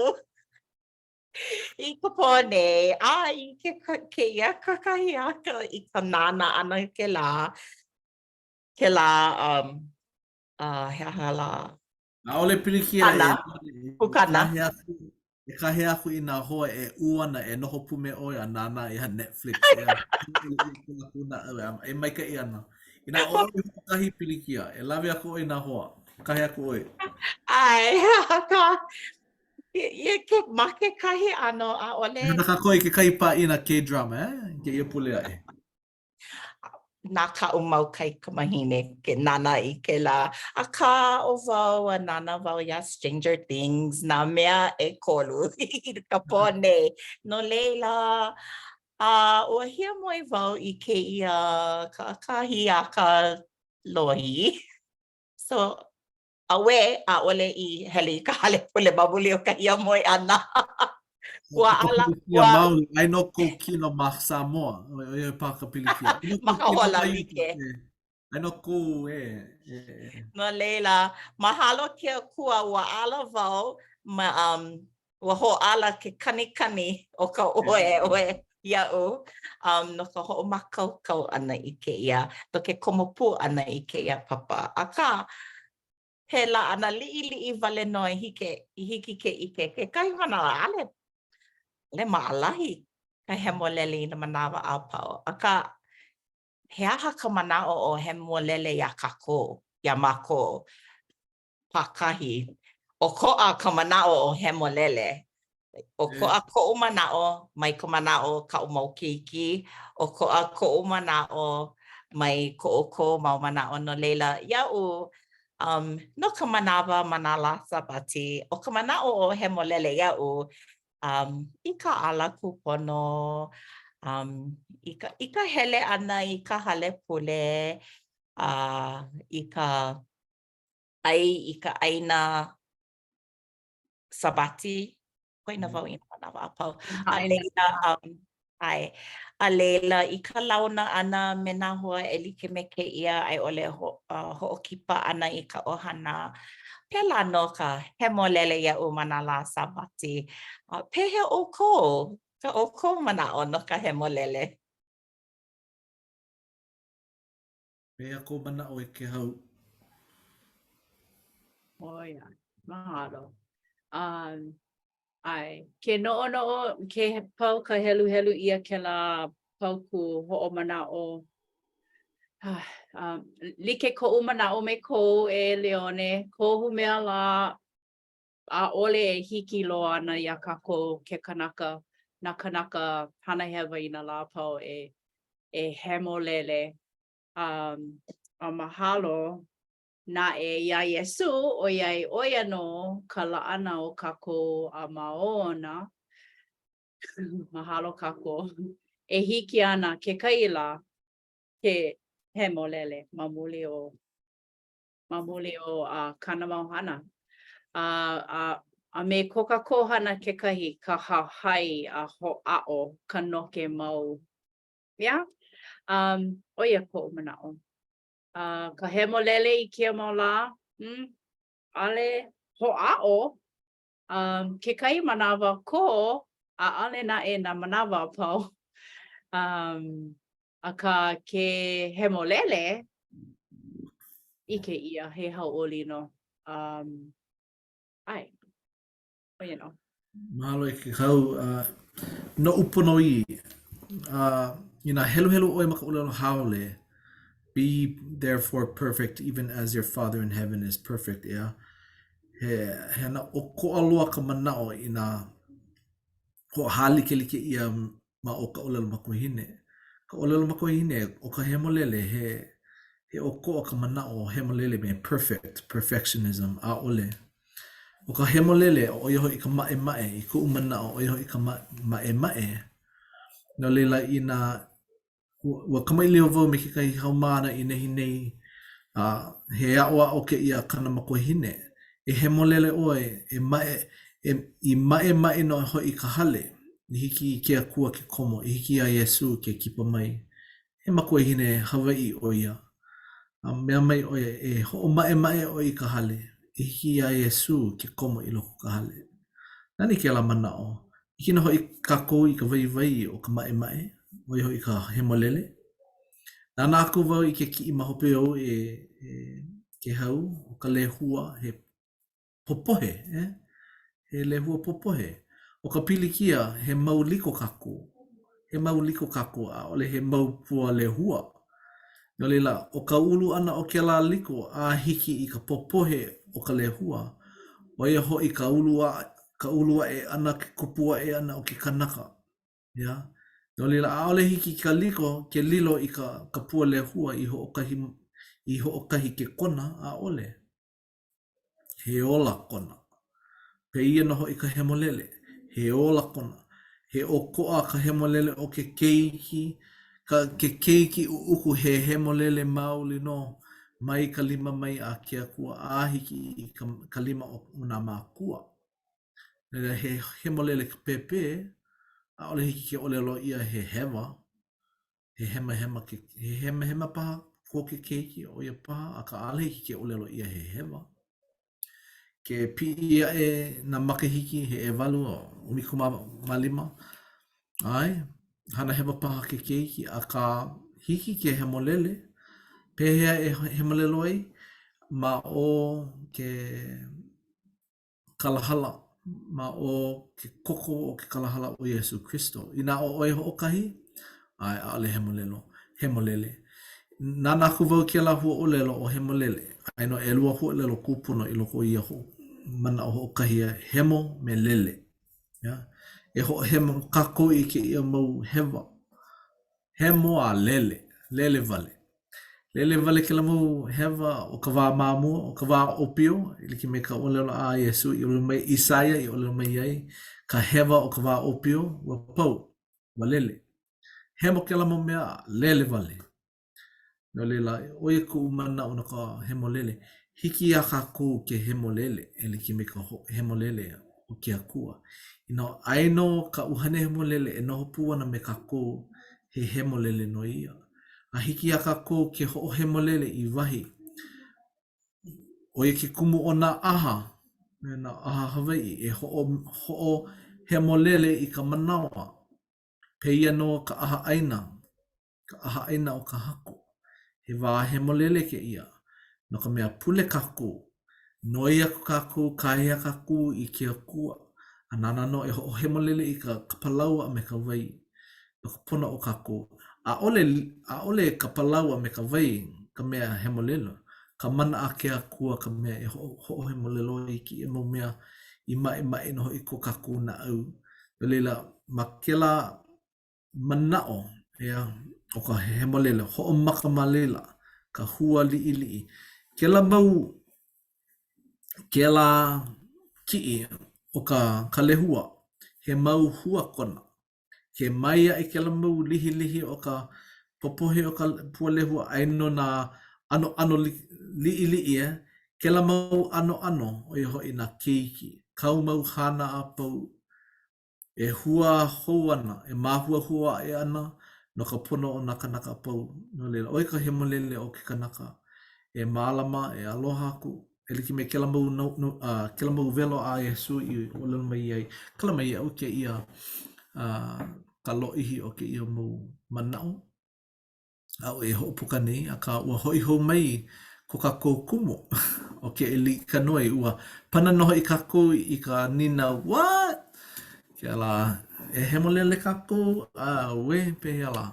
i ka pō nei a i ke kēia kakahiaka i ka nānā ʻana i kēlā kēlā um uh, he aha lā ʻAʻole pilikia e pukana. E kāhea aku i nā hoa e ʻuana e noho pū me ʻoe a nānā iā Netflix. E maikaʻi ana. Inā ʻo ʻoe hoʻokahi pilikia, e lawe aku ʻoe i nā hoa. Kāhea aku ʻoe. ʻAe, akā, ma kekahi ʻano, ʻaʻole. E hana kākou i kekahi pāʻina K-drama, eh, i kēia pule aʻe. Na kaʻu mau kaikamahine ke nānā i kēlā. Akā, ʻo wau, a nānā wau iā Stranger Things, nā mea ʻekolu i ka pō nei. No laila, a ua hiamoe wau i kēia kakahiaka lohi. So, Auē, ʻaʻole i hele i ka hale pule ma muli o ka hiamoe ʻana. Ua ala, ua... Maoli, ai nō kou kino ma Samoa, ʻo ia paha ka pilikia. Ma ka hola like. Ai nō kou, e, e, e. No laila, mahalo ke Akua, ua ala wau, ma, um, ua hōʻala ke kanikani o ka ʻoeoe iaʻu um, no ka hoʻomākaukau ʻana i kēia, no ke komo pū ʻana i kēia papa. Akā, he laʻana liʻiliʻi wale nō i hiki, i hiki ke ʻike. Kekahi manawa, ʻaʻole, ʻaʻole maʻalahi ka hemolele i nā manawa a pau. Akā, he aha ka manaʻo o hemolele iā kākou, iā mākou? pākahi. ʻOkoʻa ka manaʻo o hemolele. ʻOkoʻa koʻu manaʻo mai ka manaʻo o kaʻu mau keiki, ʻokoʻa koʻu manaʻo mai ko ʻoukou mau manaʻo. No laila, iaʻu, um, no ka manawa ma nā lā Sābati, ʻo ka manaʻo o hemolele iaʻu, um, i ka ala kūpono, um, i ka, i ka hele ʻana i ka hale pule, a uh, i ka ʻai i ka ʻaina Sābati, koina wau i nā manawa a pau. A laila, um, ʻae, a laila, i ka launa ʻana me nā hoa e like me kēia a i ʻole ho, uh, hoʻokipa ʻana i ka ʻohana, pēlā nō ka hemolele iaʻu ma nā lā Sābati. Uh, pehea ʻoukou, ka ʻoukou manaʻo no ka hemolele? Pehea kou manaʻo e Kehau? ʻO ia, mahalo. Um, ʻae, ke noʻonoʻo, ke pau ka heluhelu ʻia kēlā paukū hoʻomanaʻo, um, like koʻu manaʻo me kou e Leone, kohu mea lā, ʻaʻole e hiki loa ana iā kākou ke kanaka, nā kanaka hana hewa i nā lā a pau e, e hemolele. Um, a mahalo naʻe iā Iesū, ʻoiai ʻo ia nō ka laʻana o kākou a ma ona, mahalo kākou, e hiki ana kekahi lā ke hemolele ma muli o ma muli o uh, kāna mau hana. A, a, a me ko kākou hana kekahi, ka hahai a hoʻāʻo ka noke mau. Yeah? Um, ʻo ia koʻu manaʻo. Uh, ka hemolele i kēia mau lā, mm, ʻaʻole hoʻāʻo. Um, kekahi manawa kō, ʻaʻole naʻe nā manawa a pau. Um, akā ke hemolele, ʻike ʻia he hauʻoli nō. Um, ʻae, ʻo ia nō. Mahalo e Kekau. Uh, noʻu ponoʻī, uh, inā heluhelu ʻoe ma ka ʻōlelo haole, be therefore perfect even as your father in heaven is perfect, ʻeā? He, he hana ʻokoʻa loa ka manaʻo inā hoʻohālikelike ʻia ma o ka ʻōlelo makuahine. Ka ʻōlelo makuahine, ʻo ka hemolele, he, he ʻokoʻa ka manaʻo hemolele me perfect, perfectionism, ʻaʻole. ʻO ka hemolele, ʻo ia hoʻi ka maʻemaʻe, i koʻu manaʻo, ʻo ia hoʻi ka maʻemaʻe. No laila, inā ua kamaʻilio wau me kekahi haumāna i nehinei, a he aʻoaʻo kēia a kāna makuahine, e hemolele ʻoe, e maʻe, e, i maʻemaʻe nō hoʻi ka hale, i hiki i ke Akua ke komo, i hiki iā Iesū ke kipa mai. He makuahine Hawaiʻi ʻo ia. A mea mai ʻo ia, e hoʻomaʻemaʻe ʻoe i ka hale, i hiki iā Iesū ke komo i loko o ka hale. Nani kēlā manaʻo. ʻIke nō hoʻi kākou i ka waiwai o ka maʻemaʻe, ʻo ia hoʻi ka hemolele. Nānā aku wau i ke kiʻi ma hope ou e, e Kehau, ʻo ka lehua, he popohe, eh? He lehua popohe. ʻO ka pilikia, he mau liko kākou. He mau liko kākou, ʻaʻole he mau pua lehua. No laila, ʻo ka ulu ʻana o kēlā liko a hiki i ka popohe o ka lehua, ʻo ia hoʻi ka ulu a, ka ulu aʻe ʻana, ke kupu aʻe ʻana o ke kanaka. Yeah. No laila, ʻaʻole hiki ka liko ke lilo i ka, ka pua lehua i hoʻokahi, i hoʻokahi kekona, ʻaʻole. He ola kona. Pēia nō hoʻi ka hemolele, he ola kona. He ʻokoʻa ka hemolele o ke keiki, ka, ke keiki ʻuʻuku he hemolele maoli nō mai ka lima mai a ke Akua a hiki i ka, ka lima o nā mākua. He hemolele ka pēpē, ʻaʻole hiki ke ʻōlelo ʻia he hewa. He hemahema ke, he hemahema paha ko ke keiki, ʻo ia paha, akā ʻaʻole hiki ke ʻōlelo ʻia he hewa. Ke piʻi aʻe nā makahiki he ʻewalu a 15, ʻae, hana hewa paha ke keiki, akā hiki ke hemolele. Pehea e hemolele ai? Ma o ke kalahala ma o ke koko o ke kalahala o Iesū Kristo. Inā ʻo ʻoe hoʻokahi, ʻae, ʻaʻole hemolelo, hemolele. Nānā aku wau i kēlā huaʻōlelo ʻo hemolele, aia nō ʻelua huaʻōlelo kūpono i loko o ia ho manaʻo hoʻokahi, hemo me lele. Yeah? E hoʻohemo kākou i kēia mau hewa. Hemo a lele, lele wale. Lele wale kēlā mau hewa o ka wā ma mua, o ka wā ʻōpio, e like me ka ʻōlelo a Iesū i ʻōlelo mai, Isaia i ʻōlelo mai ai, ka hewa o ka wā ʻōpio, ua pau, ua lele. Hemo kēlā mau mea, lele wale. No laila, ʻo ia kuʻu manaʻo no ka hemolele. Hiki iā kākou ke hemolele e like me ka hemolele o ke Akua. Inā aia nō ka ʻUhane Hemolele e noho pū ana me kākou, he hemolele nō ia. A hiki iā kākou ke hoʻohemolele i wahi, ʻo ia ke kumu o nā ʻaha, nā ʻaha Hawaiʻi, e hoʻo, hoʻohemolele i ka manawa. Pēia nō ka ʻaha ʻaina. ka ʻahaʻaina o ka Haku. He wā hemolele kēia, no ka mea pule kākou, noi aku kākou, kāhea kākou i ke Akua, a nāna nō e hoʻohemolele i ka, ka palau a me ka wai no ka pono o kākou. ʻAʻole, ʻaʻole ka palau a me ka wai ka mea hemolele, ka mana a ke Akua ka mea e hoʻo, hoʻohemolele ai i kēia mau mea i maʻemaʻe nō hoʻi ko kākou naʻau. No laila, ma kēlā manaʻo, ʻeā. ʻO ka hemolele, hoʻomaka ma laila, ka hua liʻiliʻi. Kēlā mau, kēlā kiʻi o ka, ka lehua, he mau hua kona. Ke mae aʻe kēlā mau lihilihi o ka popohi o ka pua lehua, aia nō nā ʻanoʻano liʻiliʻi e, kēlā mau ʻanoʻano, ʻo ia hoʻi nā keiki, kāu mau hana a pau e hua hou ana, e māhuahua aʻe ana no ka pono o nā kānaka a pau. No laila, ʻo ia ka hemolele o ke kanaka e mālama, e aloha aku, E like me kēlā mau no, no, uh, kēlā mau welo a Iesū i ʻōlelo mai ai, kala mai iaʻu kēia uh, ka lōʻihi o kēia mau manaʻo aʻu e hoʻopuka nei, akā ua hoʻi hou mai ko kākou kumu ʻo Keʻelikanoe, ua pana nō hoʻi kākou i ka nīnau, what? Kēlā, e hemolele kākou, ʻauē, pehea lā?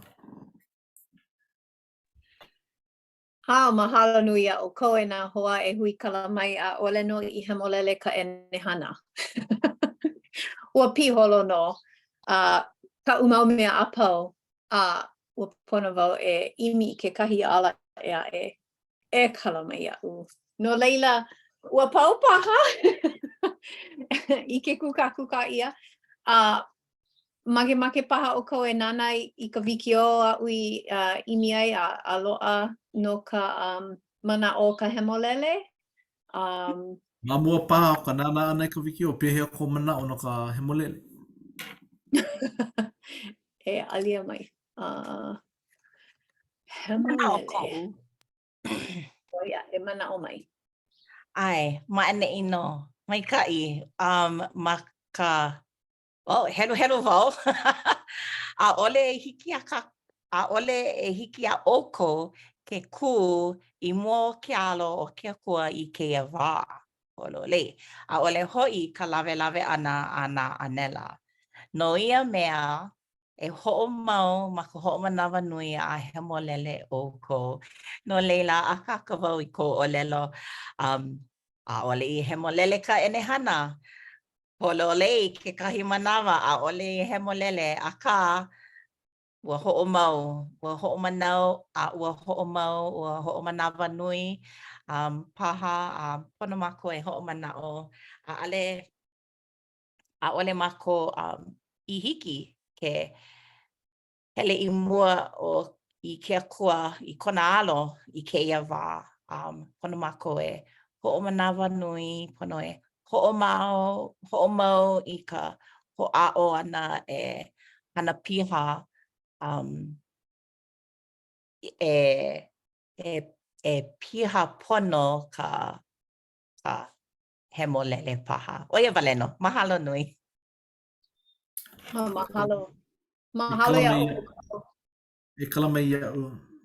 A mahalo nui iā ʻoukou e nā hoa e huikala mai, ʻaʻole nō i hemolele ka ʻenehana. Ua piholo nō uh, kaʻu mau mea a pau, a ua pono wau e ʻimi i kekahi ala ʻē aʻe e kala mai iaʻu. No laila, ua pau paha i ke kūkākūkā ʻia. A uh, Makemake paha ʻoukou e nānā i ka wikiō aʻu i uh, ʻimi ai a, a loaʻa no ka um, manaʻo o ka hemolele. Um, Ma mua paha o ka nānā ʻana i ka wikiō, pehea kou manaʻo no ka hemolele? e alia mai. Uh, hemolele. ʻO ia, e manaʻo mai. ʻAe, ma ʻaneʻi nō. Maikaʻi. Um, ma ka Oh, heluhelu wau. ʻAʻole e hiki iā kā, ʻaʻole e hiki iā ʻoukou ke kū i mua o ke alo o ke Akua i kēia wā pololei, ʻaʻole hoʻi ka lawelawe ʻana a nā ʻānela. No ia mea, e hoʻomau ma ka hoʻomanawanui a hemolele ʻoukou. No laila, akāka wau i kou ʻōlelo, um, ʻaʻole i hemolele ka ʻenehana. Pololei kekahi manawa, ʻaʻole i hemolele, akā, ua hoʻomau, ua hoʻomanau, a ua hoʻomau, ua hoʻomanawanui um, paha, a pono mākou e hoʻomanaʻo, ʻaʻole, ʻaʻole mākou um, i hiki ke hele i mua o i ke Akua, i kona alo i kēia wā. Um, pono mākou e hoʻomanawanui, pono e hoʻomau, hoʻomau i ka hoʻāʻo ʻana e hana piha um, e, e, e piha pono ka, ka hemolele paha. ʻO ia wale nō. Mahalo nui. Oh, mahalo. Mahalo iā ʻoukou. E kala mai iaʻu,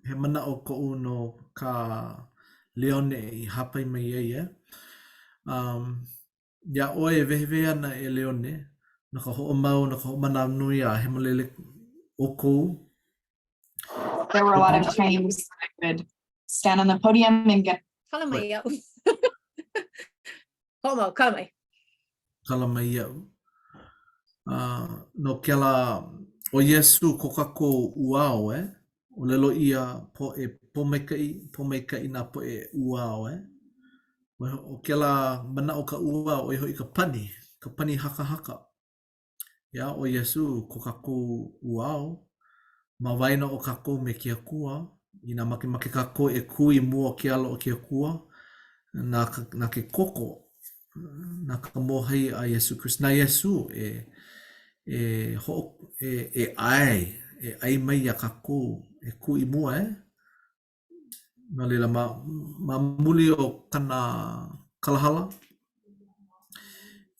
he manaʻo koʻu no kā Leone i hāpai mai ai, e. Um, iā ʻoe e wehewehe ana e Leone, no ka hoʻomau, no ka hoʻomanawanui a hemolele ʻoukou. There were a lot of times I would stand on the podium and get Kala mai iaʻu. Hoʻomau, kala mai. Kala mai iaʻu. Uh, no kēlā, ʻo Iesū ko kākou ʻuao, e? ʻŌlelo ʻia po, e pōmaikaʻi, pōmaikaʻi nā poʻe ʻuao, e? ʻO kēlā manaʻo ka ʻuao, ʻo ia hoʻi ka pani, ka pani hakahaka. Ia, ʻo Iesū ko kākou ʻuao, ma waena o kākou me ke Akua, inā makemake kākou e kū i mua o ke alo o ke Akua, na ka, na ke koko, na ka mōhai a Iesū Kristo, na Iesū e, e hoʻo, e, e ʻae, e ʻae mai iā kākou e kū i mua, e. No laila, ma, ma muli o kana kalahala,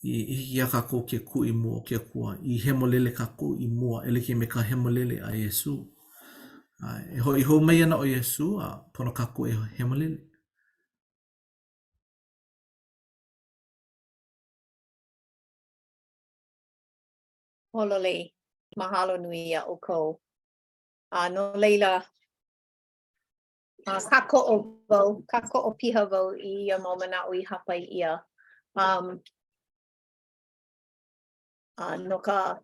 i, i hiki iā kākou ke kū i mua o ke Akua, i hemolele kākou i mua, e like me ka hemolele a Iesū. A e hoʻi hou mai ana ʻo Iesū, a pono kākou e hemolele. Pololei, mahalo nui iā ʻoukou. A no laila, A kākoʻo wau, kākoʻo piha wau i ia mau manaʻo i hāpai ʻia. Um, a no ka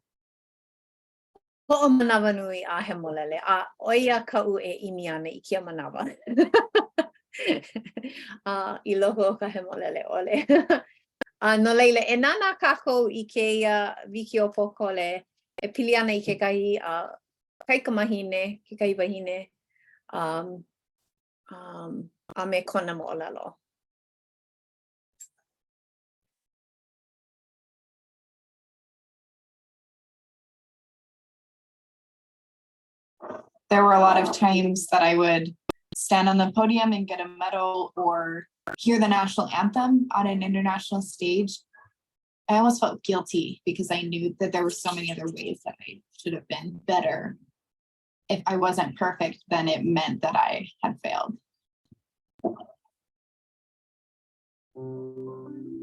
Hoʻomanawanui a hemolele, a ʻo ia kaʻu e ʻimi ana i kēia manawa. uh, i loko o ka hemolele ʻole. uh, no laila, e nānā kākou i kēia wikiō pōkole e pili ana i kekahi uh, kaikamahine, kekahi wahine, um, um, a me kona moʻolelo. There were a lot of times that I would stand on the podium and get a medal or hear the national anthem on an international stage. I almost felt guilty because I knew that there were so many other ways that I should have been better. If I wasn't perfect, then it meant that I had failed.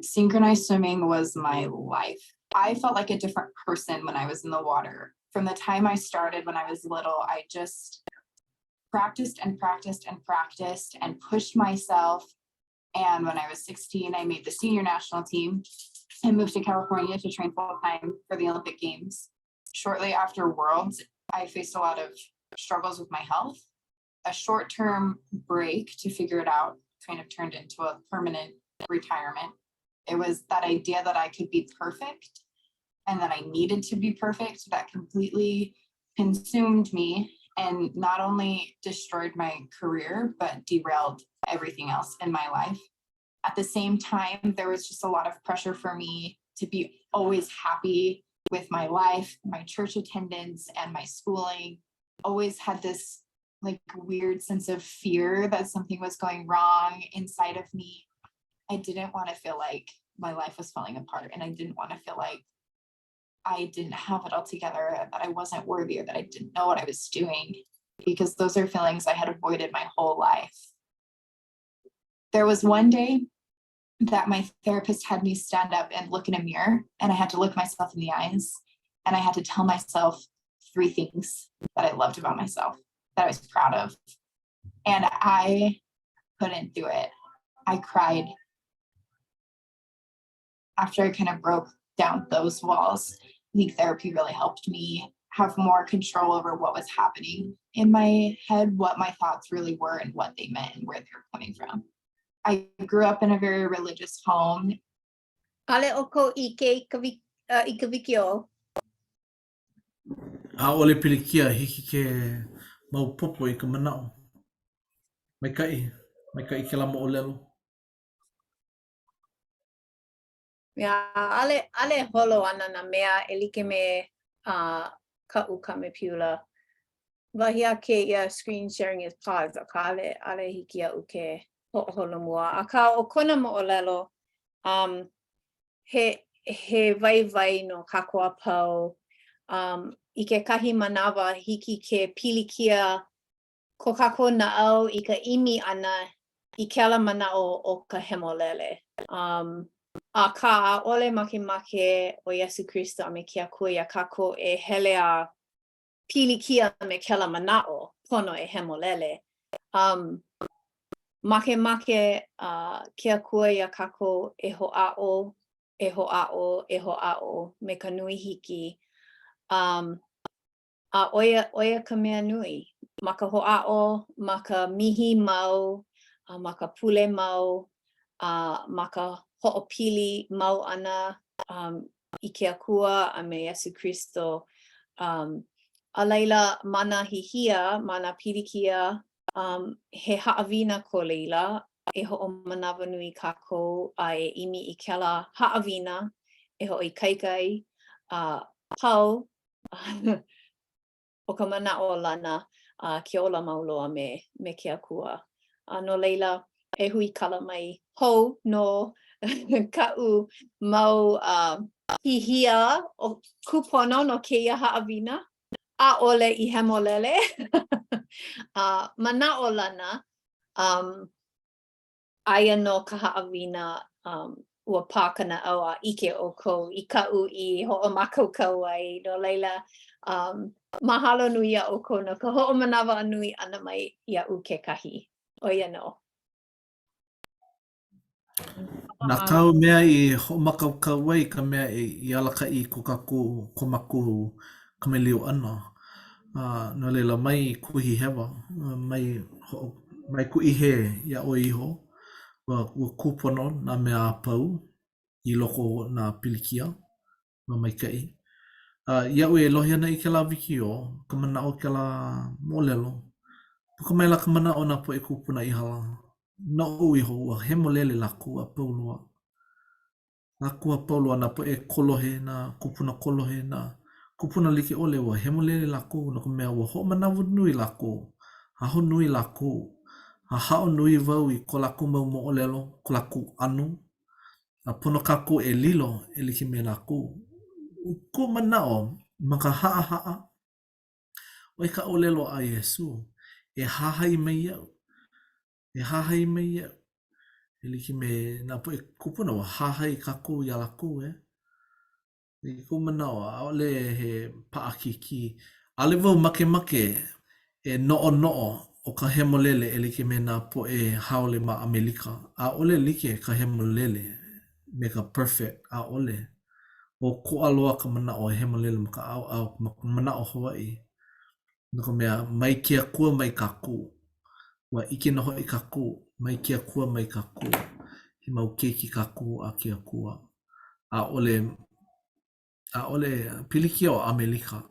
Synchronized swimming was my life. I felt like a different person when I was in the water. From the time I started when I was little, I just practiced and practiced and practiced and pushed myself. And when I was 16, I made the senior national team and moved to California to train full time for the Olympic Games. Shortly after Worlds, I faced a lot of struggles with my health. A short term break to figure it out kind of turned into a permanent retirement. It was that idea that I could be perfect and that I needed to be perfect that completely consumed me and not only destroyed my career, but derailed everything else in my life. At the same time, there was just a lot of pressure for me to be always happy with my life, my church attendance, and my schooling. Always had this like weird sense of fear that something was going wrong inside of me. I didn't want to feel like my life was falling apart and I didn't want to feel like I didn't have it all together, that I wasn't worthy, or that I didn't know what I was doing, because those are feelings I had avoided my whole life. There was one day that my therapist had me stand up and look in a mirror, and I had to look myself in the eyes, and I had to tell myself three things that I loved about myself, that I was proud of. And I couldn't do it. I cried. After I kind of broke down those walls, I think therapy really helped me have more control over what was happening in my head, what my thoughts really were and what they meant and where they were coming from. I grew up in a very religious home. ʻAʻole ʻoukou ʻike i ka, uh, i ka wikiō. ʻAʻole pilikia, hiki ke maopopo i ka manaʻo. Maikaʻi, maikaʻi kēlā moʻolelo. Yeah, ʻaʻole, ʻaʻole e holo ana nā mea e like me uh, kaʻu kamepiula. Wahi a kēia screen sharing is paused, akā ʻaʻole, ʻaʻole hiki iaʻu ke hoʻoholomua. Akā, ʻo kona moʻolelo, um, he, he waiwai no kākou a pau. Um, I kekahi manawa, hiki ke pilikia ko kākou naʻau i ka ʻimi ʻana i kēlā manaʻo o ka hemolele. Um, akā, ʻaʻole makemake ʻo Iesū Kristo a me ke Akua iā kākou e hele a pilikia me kēlā manaʻo, pono e hemolele. Um, makemake uh, ke Akua iā kākou e hoʻāʻo, e hoʻāʻo, e hoʻāʻo me ka nui hiki. Um, A ʻo ia, ʻo ia ka mea nui. Ma ka hoʻāʻo, ma ka mihi mau, a ma ka pule mau, a ma ka hoʻopili mau ʻana um, i ke Akua a me Iesū Kristo. Um, a laila, ma nā hihia, ma nā pilikia, um, he haʻawina ko laila e hoʻomanawanui kākou a e ʻimi i kēlā haʻawina e hoʻoikaika ai a pau ʻo ka manaʻolana a ke ola mau loa me, me ke Akua. A no laila, e huikala mai hou no kaʻu mau uh, hihia o kūpono no kēia haʻawina, ʻaʻole i hemolele, a manaʻolana, um, aia nō ka haʻawina um, ua pā ka naʻau a ʻike ʻoukou i kaʻu i hoʻomākaukau ai. No laila, um, mahalo nui iā ʻoukou no ka hoʻomanawanui ʻana mai iaʻu kekahi. ʻO ia nō. Na kāu mea i hoʻomākaukau ai ka mea i alakaʻi i ko kākou, ko mākou kamaʻilio ʻana. A no laila, mai kuhi hewa, mai hoʻo, mai kuʻihē iā ʻoe iho, ua, ua kūpono nā mea a pau i loko o nā pilikia, ua maikaʻi. A iaʻu e lohe ana i kēlā wikiō, ka manaʻo o kēlā moʻolelo, puka maila ka manaʻo o nā poʻe kūpuna i hala. Noʻu iho, ua hemolele lākou a pau loa. Lākou a pau loa, nā poʻe kolohe, nā kūpuna kolohe, nā kūpuna like ʻole, ua hemolele lākou no ka mea ua hoʻomanawanui lākou, ahonui lākou, hahao nui wau i ko lākou mau moʻolelo, ko lākou ʻano, a pono kākou e lilo e like me lākou. ʻO koʻu manaʻo, ma ka haʻahaʻa, ʻo ia ka ʻōlelo a Iesū, e hahai mai iaʻu. E hahai mai iaʻu. E like me nā poʻe kūpuna, ua hahai kākou iā lākou, e. I koʻu manaʻo, ʻaʻole he paʻakikī. ʻAʻole wau makemake e noʻonoʻo ʻo ka hemolele e like me nā poʻe haole ma ʻAmelika. ʻAʻole like ka hemolele me ka perfect, ʻaʻole. ʻOkoʻa loa ka manaʻo hemolele ma ka ʻaoʻao ma ka manaʻo Hawaiʻi. No ka mea, mai ke Akua mai kākou. Ua ʻike nō hoʻi kākou, mai ke Akua mai kākou. He mau keiki kākou a ke Akua. ʻAʻole, ʻaʻole pilikia ʻo ʻAmelika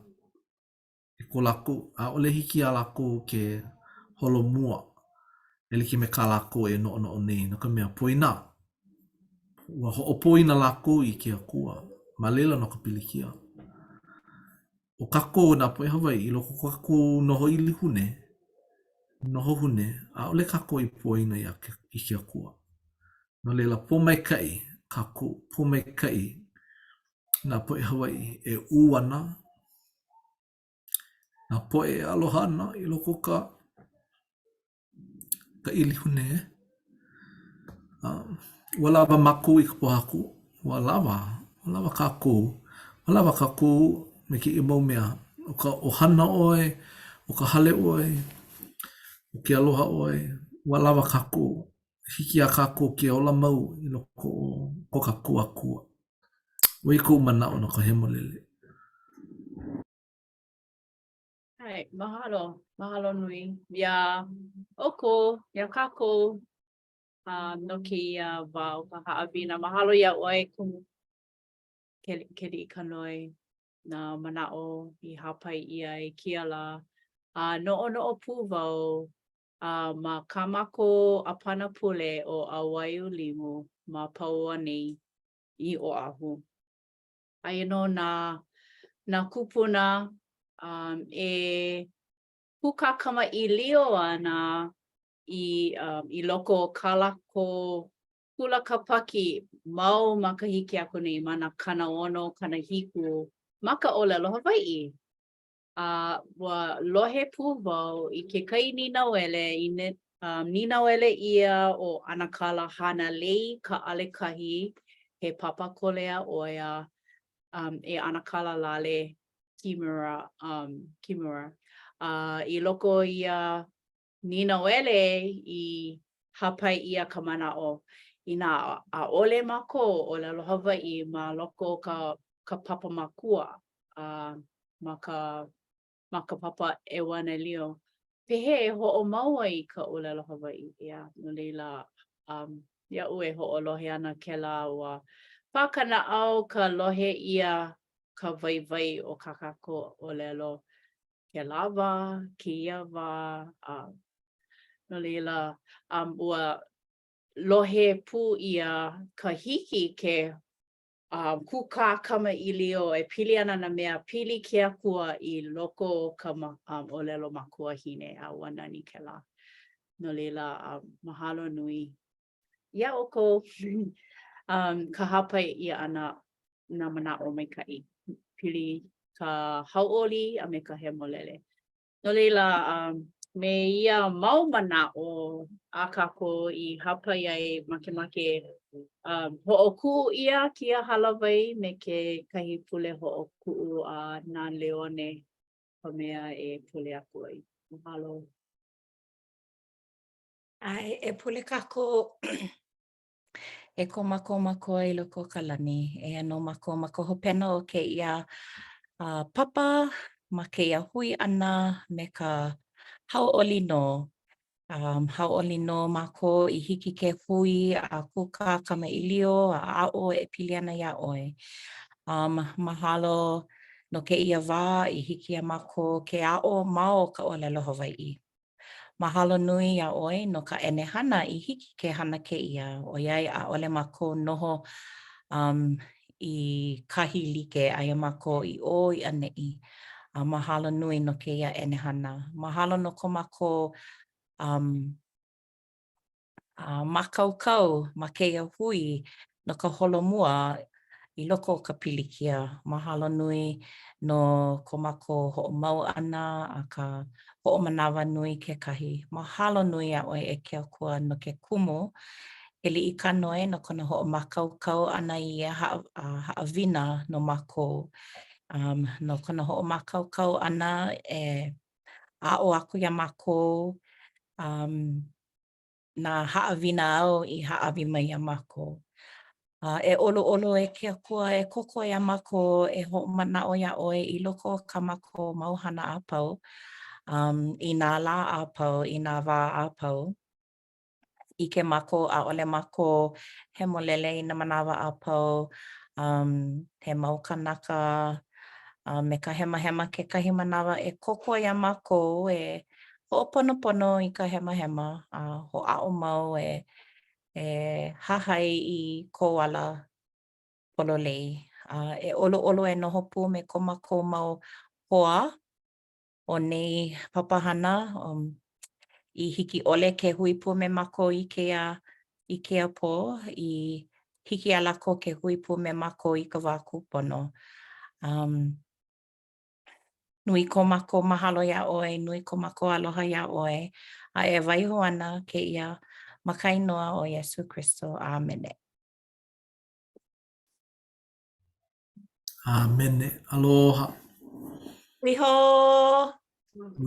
i ko lākou, ʻaʻole hiki iā lākou ke holomua e like me kā lākou e noʻonoʻo nei, no ka mea, poina. Ua hoʻopoina lākou i ke Akua. Ma laila nō ka pilikia. ʻO kākou nā poʻe Hawaiʻi, i loko o ko kākou noho ʻilihune, noho hune, ʻaʻole kākou i poina iā ke, i ke Akua. No laila, pōmaikaʻi kākou, pōmaikaʻi nā poʻe Hawaiʻi e ʻū ana, nā poʻe e aloha ana i loko o ka ka ʻilihune. Ua lawa mākou i ka pōhaku, ua lawa, ua lawa kākou, ua lawa kākou me kēia mau mea, ʻo ka ʻohana ʻoe, ʻo ka hale ʻoe, ʻo ke aloha ʻoe, ua lawa kākou. Hiki iā kākou ke ola mau i loko o ko kākou Akua. ʻO ia koʻu manaʻo no ka hemolele. ʻAe, mahalo, mahalo nui iā ʻoukou, iā kākou um, no kēia wā o ka haʻawina. Mahalo iā ʻoe, Kumu Keliʻikanoe, nā manaʻo i hāpai ʻia i kēia lā. A noʻonoʻo pū wau uh, ma kā mākou ʻāpana pule ʻo ʻAuaiulimu ma Pauoa nei i Oʻahu. Aia nō nā, nā kūpuna um, e kūkā kamaʻilio ana i, um, i loko o kā lākou kula kāpaki mau makahiki aku nei ma nā 60, 70 ma ka ʻōlelo Hawaiʻi. A ua lohe pū wau i kekahi nīnauele i um, nīnauele ʻia ʻo ʻAnakala Hanalei Kaʻalekahi, he papa kolea ʻo ia, um, e ʻAnakala Lale Kimura, um, Kimura. A i loko o ia nīnauele i hāpai ʻia ka manaʻo, inā ʻaʻole mākou ʻōlelo Hawaiʻi ma loko o ka, ka papa makua, a ma ka, ma ka papa ʻeuanelio, pehea e hoʻomau ai i ka ʻōlelo Hawaiʻi? ʻEā, no laila, um, iaʻu e hoʻolohe ana kēlā, ua pā ka naʻau ka lohe ʻia ka waiwai o kā kākou ʻōlelo kēlā wā, kēia wā, a no laila, um, ua lohe pū ʻia ka hiki ke um, kūkā kamaʻilio e pili ana nā mea pili ke Akua i loko o ka um, ʻōlelo makuahine, a ua nani kēlā. No laila, um, mahalo nui iā ʻoukou um, ka hāpai ʻia ʻana nā manaʻo maikaʻi pili ka hauʻoli a me ka hemolele. No laila, um, me ia mau manaʻo a kākou i hāpai ai makemake um, hoʻokuʻu ʻia kēia hālāwai me kekahi pule hoʻokuʻu a na Leone ka mea e pule aku ai. Mahalo. ʻAe, e pule kākou e ko mākou Makua i loko o ka lani. Eia nō mākou ma ka hopena o kēia uh, papa. ma kēia hui ʻana me ka hauʻoli nō. Um, hauʻoli nō mākou i hiki ke hui a kūkā kamaʻilio a aʻo e pili ana iā ʻoe. Um, mahalo no kēia wā i hiki iā mākou ke aʻo ma o ka ʻōlelo Hawaiʻi. Mahalo nui iā ʻoe no ka ʻenehana i hiki ke hana kēia, ʻoiai ʻaʻole mākou noho um, i kahi like, aia mākou i ʻō i ʻaneʻi. A mahalo nui no kēia ʻenehana. Mahalo no ko mākou um, a mākaukau ma kēia hui no ka holomua i loko o ka pilikia. Mahalo nui no ko mākou hoʻomau ʻana a ka hoʻomanawanui kekahi. Mahalo nui iā ʻoe e ke Akua no ke kumu Keliʻikanoe no kona hoʻomākaukau ʻana i ia haʻawina no mākou, um, no kona hoʻomākaukau ʻana e aʻo aku iā mākou um, nā haʻawina āu i hāʻawi mai iā mākou. A e ʻoluʻolu e ke Akua e kōkua iā mākou e hoʻomanaʻo iā ʻoe i loko o kā mākou mau hana a pau, um, i nā lā a pau, i nā wā a pau. ʻIke mākou ʻaʻole mākou hemolele i nā manawa a pau, um, he mau kānaka a me ka hemahema kekahi manawa e kōkua iā mākou e hoʻoponopono i ka hemahema a hoʻāʻo mau e e hahai i kou ala pololei. A e ʻoluʻolu e noho pū me ko mākou mau hoa o nei papahana um, i hiki ʻole ke hui pū me mākou i kēia i kēia pō, i hiki iā lākou ke hui pū me mākou i ka wā kūpono. Um, nui ko mākou mahalo iā ʻoe, nui ko mākou aloha iā ʻoe, a e waiho ana kēia ma ka inoa o Iesū Kristo. ʻĀmene. ʻĀmene. Aloha. Hui hou!